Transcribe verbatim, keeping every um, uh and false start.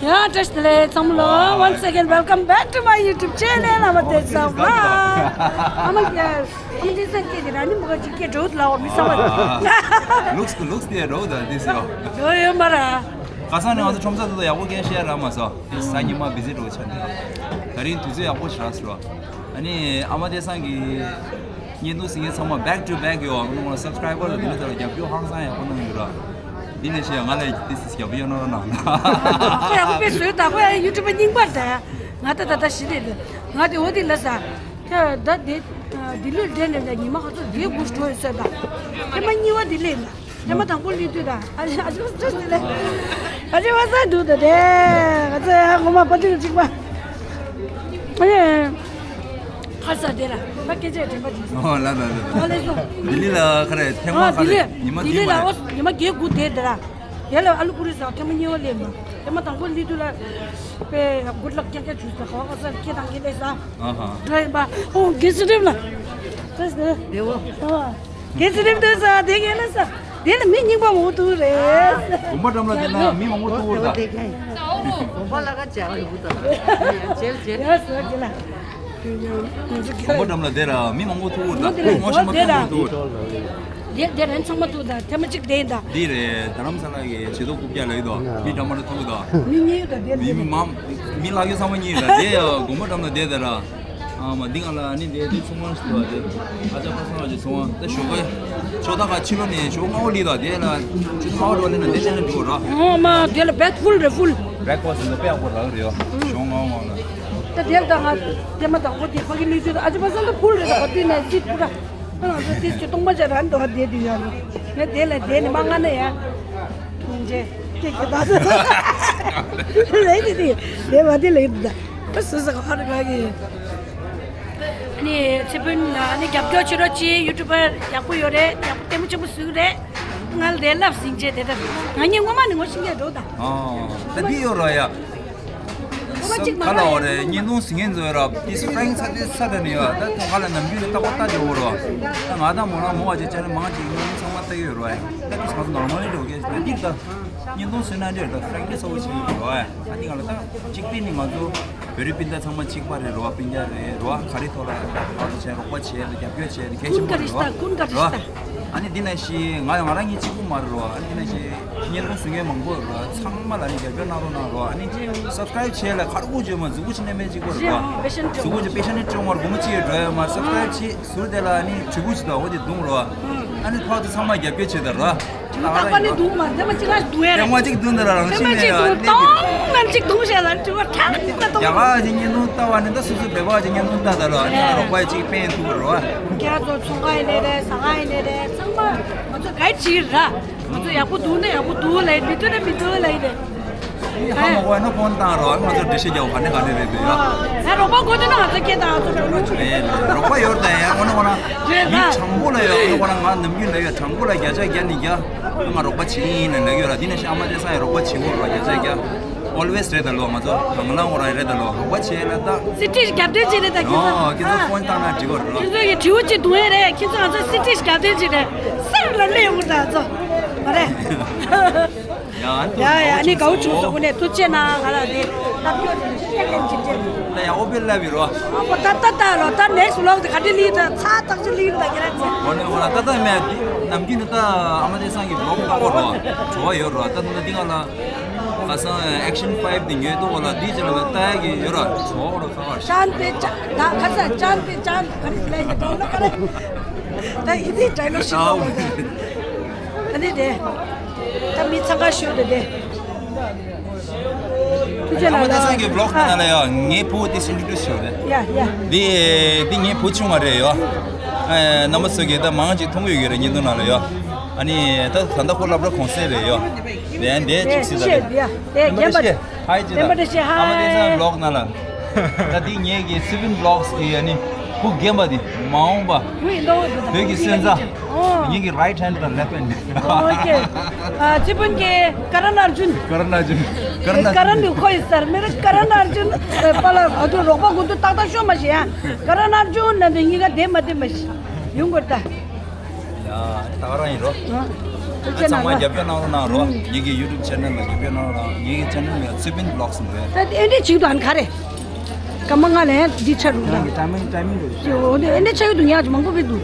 ཡ། བཀྲ་ཤིས་བདེ་ལེགས་ཚང་མ་ལ། Once again, welcome back to my YouTube channel. ཨ་མ་བསྟན་འཛིན་ལགས། ཨ་མ། ཡ། ཁྱེད་འདི་སེམས་སྐྱིད་དེ་ར་ནི་མོ་ག་ཅིག་སྐད་འགྲོ་ལ་འོ་མི་ཚང་མ། Looks, looks there, bro, this, yo. ཡོད་ཡོད་མ་ར། ཁ་སང་ནས་ང་ཚོ་ཁྲོམ་ས་དེ་ཚོ་ཡག་པོ་སྐད་བཤད་རག་མ་སོང་། དེ་གཟའ་ཉི་མ་བི་ཟི་འགྲོ་ཆགས་ནས། ད་རིང་དུས་ཚོད་ཡག་པོ་ཞིག་རག་སོང་། ཨ་ནི་ཨ་མ་བསྟན་འཛིན་གྱི་བརྙན་ཐུང་གཟིགས་མཁན་ཚང་མ་back to back ཡོད། ཨ་ནི་ང་subscriber ལ་འདི་ནས་ད་རྒྱབ་སྐྱོར་ཧང་སང་ཡག་པོ་གནང་ཡོད་ར། འདི་ནས་བཤད་ང་ལ་this is རྒྱབ་སྐྱོར་གནང་རོགས་གནང་། ཁོ་ཡག་པོ་དཔེ་བཟོས་ད། ཁོ་ཡང་ཡུ་ཊུབ་པ་རྙིང་པ་རེད་ད། ང་ད་ད་ད་ཞི་རེད། ང་དེ་འོ་དེ་ལ་ས། ད་ད་དེ་ལྡི་ལིར་བསྡད་ནས་ད་ཉི་མ་ག་ཚོད་བསྡད་དགོས་འགྲོ་ཡོད་ས་ད། ཐེངས་མ་གཉིས་པ་དེ་སླེབས་ན། ཐེངས་མ་དང་པོ་སླེབས་དུས་ད་ཨ་ཅེ་ཨ་ཅེ་བ་སུ་དེ་ལས་ཨ་ཅེ་བ་ས་འདུག་ད་དེ་ང་ཚོ་ཡང་ངོ་མ་པ་ཅིག་གཅིག་པ། ཨ་ཡེ། ཁ་ས་དེ་ལ་ད་སྐད་ཆ་དྲན་པ་ཅིག་སོང་། ཨོ་ལ་ལ་ལ། ཨོ་ལེ་སོང་། ལྡི་ལི་ལ་ཁ་རེ་ཐེངས་མ་ཨ་ཁ་ལྡི་རེ་ལི་ཉི་མ་ལྡི་ལི་བདུན་ལ་མ་རེ། ཨོ་ཉི་མ་བརྒྱད་དགུ་དེ་དེ་ལ། དེ་ལ་ཨ་ལུ་ཀུ་རེ་ཟ་ཐེངས་མ་གཉིས་པ་སླེབས་མ། ཐེངས་མ་དང་པོ་སླེབས་དུས་ལ་དཔེ་good luck རྐྱང་རྐྱང་བྱུང་ས། ག་བ་ག་ས་ཁྱེད་དང་ཁྱེད་ལས་ས། ཨ་ཧ། འགྲོ་ཡིན་པ། ཨོ་གེ་སི་རིབ་ལ། ད་ས་དེ་བོ། ཨ། གེ་སི་རིབ་དུ་ས་དེ་གེ་ལ་ས། དེ་ལ་མི་རྙིང་པ་མང་པོ་འདུག་རེད། དགོན་པ་འགྲམ་ལ་དེ་ན་མི་མང་པོ་འདུག་རེད་ད། དགོན་པ་ལ་ཀ་བྱ་བ་ཡོད་ད། ཇེལ་ཇེལ། ཡ་ས་དེ་ལ། དགོན་པ་འགྲམ་ལ་དེ་ར་མི་མང་པོ་ཐུག་ད། ཁོ་ངོ་ཤེས་མ་ཐུག་འདུག་རེད། དེ་དེ་རན་ཚང་མ་ཐུག་ད། ཐེངས་མ་གཅིག་དེ་ཡིན་ད། འདི་རེད། རྡ་རམ་ས་ལ་གི་བྱེ་ཐོག་རྐུབ་བཀྱག་ལ་ཡོད་དོ། མི་འདྲ་མ་འདྲ་ཐུག་དོ། མི་གཉིས་ཡོད་ད་དེ་མི་རེད། མི་མ་མི་ལག་ཡོད་ཚང་མ་གཉིས་ཡོད་ད། དེ་དགོན་པ་འགྲམ་ལ་དེ་དེ་ར། ཨ་མ་འདི་ང་ལ་ནི་དེ་དེ་ཚོང་ཁང་ཞིག་འདུག་དེ། ཨ་ཅག་པ་སངས་ལ་ཅིག་ཚོང་ཁང་དེ་ཞོགས་པ་ཞོགས་ད་ག་ཕྱི་ལོགས་ནས་ཞོགས་སྔ་པོ་སླེབས་དོ། དེ་ལ་ཆུ་ཚོད་ལྔ་པ་འགྲོ་སླེབས་ན་དེ་ཅན་ལ་འགྲོ་ར། ཨོ་མ་དེ་ལ་བེད་ཕུལ་རེད་ཕུལ། བེག་ཕ་སི་ཊི་འདི་དཔེ་ཡག་པོ་རག་རེད་ཡ། ཞོགས་སྔ་པོ་སྔ་པོ་ལ། ད་དེ་ལ་ད་ང་དེ་མ་དང་པོ་དེ་ཕ་གི་ལུས་ཚོད་ཨ་ཅེ་པ་སངས་ད་ཕུལ་རེད། ད་ག་དུས་ནས་སྲིད་ཕུལ་ར། ང་ཚོ་དེ་ཚོ་སྟོང་པ་ཅིག་རང་འདོད་བསྡད་དུས་ཡོད་རེད། ངས་དེ་ལ་དེ་ནི་མ་ང་ན་ཡ། ཐུང་ཆེ་སྐད་ཀྱི་ད་ཚོད་ལས་དེ་དེ་དེ་བ་དེ་ལས་དེ་ད་སུ་ཟ་ག་ཧ་རི་ག་གི། ཨ་ནི་ཚེ་ཕུན་ཨ་ནི་རྒྱབ་སྐྱོར་བྱེད་རོགས་གྱིས། ཡུ་ཊུབ་པར་ཡག་པོ་ཡོད་རེད། ཡག་པོ་ལྟད་མོ་ཆེན་པོ་བཟོས་རེད། ང་ལ་དེ་ལབ་ཟིན་བྱས་དེ་ལྟར་ང་གཉིས་སྔོན་མ་ནས་ངོ་ཤེས་མཁན་འགྲོ་ད། ཨ་ད་འདི་ཡོད་ར་ཡ། ཁ་ལ་འོ་རེད། བརྙན་ཐུང་གཟིགས་མཁན་ཚོ་ཡོད་ར། ཏིས་ཧྥ་རེང་ཚ་ཏིས་ཚ་ད་ནི་ཡོད། ད་ཐོག་ཁ་ལ་ནམ་རྒྱུན་ནས་ལྟ་བ་ལྟ་འདྲ་བོ་ར། ད་ང་དང་མོ་རང་མོ་བ་ཅེ་ཅ་ནི་མང་ཅིག་བརྙན་ཐུང་ཚང་མ་ལྟ་གི་ཡོད་ར། ད་ཏིས་ང་ཚོ་ནོར་མལ་འགྲོ་གི་ད་འདི་ད་བརྙན་ཐུང་གཟིགས་ན་འདྲ་ད་ཧྥ་རེང་ལི་ཚ་བོ་ཆེ་ཡོད་ར། ད་འདི་ང་ལ་ད་གཅིག་པིན་ནི་ང་ཚོ་བོད་རིགས་སྤུན་ཟླ་ཚང་མ་གཅིག་པ་རེད་ར། སྤུན་ཀྱག་རེད་ར། ག་རེ་ཐོག་ལ་ང་ཚོ་བྱས་རོགས་པ་བྱས་རྒྱབ་སྐྱོར་བྱས་གལ་ཆེན་པོ་རེད་ར། ཨ་ནི་འདི་ན་ཤི་ང་ང་རང་ཉིད་གཅིག་པུ་མ་རེད་ར། ཨ་ནི་འདི་ན་ཤི་བརྙན་ཐུང་གཟིགས་མཁན་མང་པོ་ཡོད་ར། ཚང་མ་ལ་ནི་རྒྱབ་སྐྱོར་གནང་རོགས་གནང་ར། ཨ་ནི་སབ་སི་ཀ་རེབ་བྱས་ལ་ཁ་རུ་ཁུག་བྱས་མ་མཛུ་གུ་ཅི་ནས་མེད་གཅིག་པོ་རེད་ར། མཛུ་གུ་ཅི་པེ་ཤ་ནི་ཅོ་མར་གུ་མ་ཅི་ཡོད་འགྲོ་ཡ་མ་སབ་སི་ཀ་རེབ་བྱས་ཟུར་དེ་ལ་ནི་དྲིལ་བུ་ཅི་དང་འོ་དེ་བརྡུང་ར། ཨ་ནི་ཕར་དུ་ཚང་མ་རྒྱབ་སྐྱོར་བྱས་ད་ར། དེ་མ་ཐག་པ་ནི་འདུག་མ་དེ་མ་གཅིག་ལ་འདུག་ཡ་རེད། དེ་མ་གཅིག་འདུག་འདི་ལ་རང་དེ་མ་བཞིན་གཅིག་ནས་འདུག་ཡ་དང་ནམ་གཅིག་འདུག་བྱས་ལ་དྲི་བ་ཁྲག་ཁྲག་འདུག་རྒྱ་གར་གྱི་བརྙན་ཐུང་ལྟ་བ་ནི་ད་སོ་སོའི་བོད་པ་གྱི་བརྙན་ཐུང་ལྟ་ད་ར། ཨ་ནི་ང་རོགས་པ་གཅིག་ཕན་ཐུག་ར། ཁྱེད་རང་ཚོ་ཚོང་ཁང་ཡིན་ནའི་རེད། ཟ་ཁང་ཡིན་ནའི་རེད། ཚང་མ་ང་ཚོ་ག་རེ་བྱེད་ཀྱི་རེད། ང་ཚོ་ཡག་པོ་འདུག་ན་ཡག་པོ་འདུག་ལབ་ཡིན། མི་འདུག་ན་མི་འདུག་ལབ་ཡིན་རེད། ཧ་མ་གོ་ན་ཕོན་བཏང་རོགས། ང་ཚོ་འགྲེལ་བཤད་རྒྱག་ག་ནས་ག་ནས་རེད་འདུག་ཡ། ཨ་ང་རོགས་པ་དགོས་འདུག་ན་ང་ཚོ་སྐད་བཏང་། ང་ཚོ་རོགས་པ་བྱེད། ཨེ་རོགས་པ་ཡོད་ད་ཡ། འོ་ན་འོ་ན་རེད་མི་ལ། དྲང་པོ་ལ་ཡ། འོ་ན་འོ་ན་ང་ནམ་རྒྱུན་ལ་ཡ་དྲང་པོ་ལ་བརྒྱ་ཆ་བརྒྱ་ནི་བརྒྱ་ང་རོགས་པ་བྱེད་ཡིན་ལ་ལ་ཡོད་ར། དེ་ནས་ཤི་ཨ་མ་བསྟན་འཛིན་ཡ་རོགས་པ་བྱེད་དགོས་ར། བརྒྱ་ཆ་བརྒྱ་ཨོལ་ཝེས་རེད་ད་ལོ། ང་ཚོ་གང་ལ་འོ་ར་རེད་ད་ལོ། རོགས་པ་བྱེད་ལ་ད། སི་ཊི་རྒྱབ་རྟེན་བྱེད་རེད་ད་ཁྱེད་ཚོ། ཨོ་ཁྱེད་ཚོ་ཕོན་བཏང་ན་འགྲིག་གོ་ར། ཁྱེད་ཚོ་ཡི་དྲི་བ་ཅིག་འདུག་ཡ་རེད། ཁྱེད་ཚོ་ང་ཚོ་སི་ཊི་རྒྱབ་རྟེན་བྱེད་རེད། སེར་ལ་ལས་ཡོང་གི་རེད་ད་ཚོ། མ་རེད། ཡ་ཡ་ཡ། ཨ་ནི་དགའ་བོ་བྱུང་སོང་། དངོས་གནས་ཐུགས་རྗེ་གནང་། ང་ལ་དེ་ལྟ་སྐྱོར་དེ་ཤེས་མཁན་ཅིག་བྱས། ད་ཡ་ཨོ་པེ་ལབ་ཡི་རོ། ཨ་ཁོ་ད་ད་ད་རོ། ད་ནེག་སི་ཊི་བི་ལོག་དེ་ག་འདྲ་ལི་ད་ཚ་ཐག་ཆོད་ལི་ད་ཁྱེད་རང་ཚོ། འོ་ནི་འོ་ན་ད་ད་མེད་ནམ་རྒྱུན་ནི་ད་ཨ་མ་བསྟན་འཛིན་གྱི་བི་ལོག་ལྟ་གོ་རོ། བྲོ་བ་ཡོད་རོ། ད་ད་འདི་ང་ལ་ཁ་སང་ཨེག་ཤན་ཕའིབ་དེ་ཉོས་འདུག་གོ་ལ། འདི་ཅི་ལ་ལྟ་ཡ་གི་ཡོད་རོ། བྲོ་བ་རོ་ཁ་བ། ཅན་པེ་ཅན། ད་ཁ་སང་ཅན་པེ་ཅན་ག་རེ་ལས་ཡི་ད་ལོ་ག་རེ། ད་ཡི་དེ་ཌའི་ལོག་ཤིག་ལོ། ཨ་ནི་དེ། ད་མི་འཚང་ཁ་ཤོར་དེ་དེ། ཐུགས་རྗེ་གནང་། ཨ་མ་བསྟན་འཛིན་གྱི་བི་ལོག་ནང་ལ་ཡ་ངའི་བུ་དེ་ཨིན་ཊྲོ་ཌིའུ་སི་ཞུ་རེད། ཡ་ཡ། འདི་འདི་ངའི་བུ་ཆུང་བ་རེད་ཡ། ཨ་རྣམ་པ་ཚོ་གིས་ད་མང་ཅིག་མཐོང་གི་ཡོད་ཀྱི་རེད་བརྙན་ཐུང་ནང་ལ་ཡ། ཨ་ནི་ད་ད་ལྟ་ཁོ་སློབ་གྲྭ་གུང་སེང་རེད་ཡ། དེ་འདི་ཅིག་ཅི་ཞིག་ད་རེད། ཡ་དེ་རྣམ་པ་རྒན་པ་ཤེས། ཧའི་ཅི་ད། རྒན་པ་བཀྲ་ཤིས་ཨ་མ་བསྟན་འཛིན་ཧའི། བི་ལོག་ནང་ལ། ད་འདི་ངེད་ཀྱི་སི་ཝིན་བི་ལོག་གི་ཨ་ནི་བུ་རྒན་པ་དེ་མ་འོངས་པ་བོད་ཀྱི་སོན་རྩ། ཨོ། ངེད་ཀྱི་རའིཊ་ཧེན་ཌི་དང་ལེཕཊ་ཧེན་ཌི། ཨོ་ཁེ། ཨ་ཚེ་ཕུན་གྱི་ཀ་རན་ཨར་ཇུན། ཀ་རན་ཨར་ཇུན། ཀ་རན་ཨར་ཀ་རན་ཇུན། དུ་ཁོ་ཡི་སར་མེ་རི་ཀ་རན་ཨར་ཇུན། པ་ལ་ཨ་ཏུ་རོགས་པ་གུན་དུ་ཏག་ཏག་ཤོ་མ་ཤེས་ཡ། ཀ་རན་ཨར་ཇུན་ན་དུ་གཉིས་ཀ་དེ་མ་དེ་མ་ཤེས་ཡོང་གོ་ད། ཡ་ད་ག་རང་ཡིན་རོ། ཨ། ཚང་མ་རྒྱབ་སྐྱོར་གནང་རོགས་གནང་རོགས། ངེད་ཀྱི་YouTube channel ལ་རྒྱབ་སྐྱོར་གནང་རོགས་གནང་། ངེད་ཀྱི་channel ནི་ཚེ་བིན་vlogs ནི་རེད། ད་ཨེ་འདྲས་བྱེད་དང་ག་རེ། སྐར་མ་ལྔ་ལན་འདི་ཆ་རུ་ད། ཁྱེད་རང་གི་timing timing རེད། ཨེ་འདྲས་ཆ་ཡོད་དུ་ཉག་ཅིག་མང་པོ་བེད་འདུག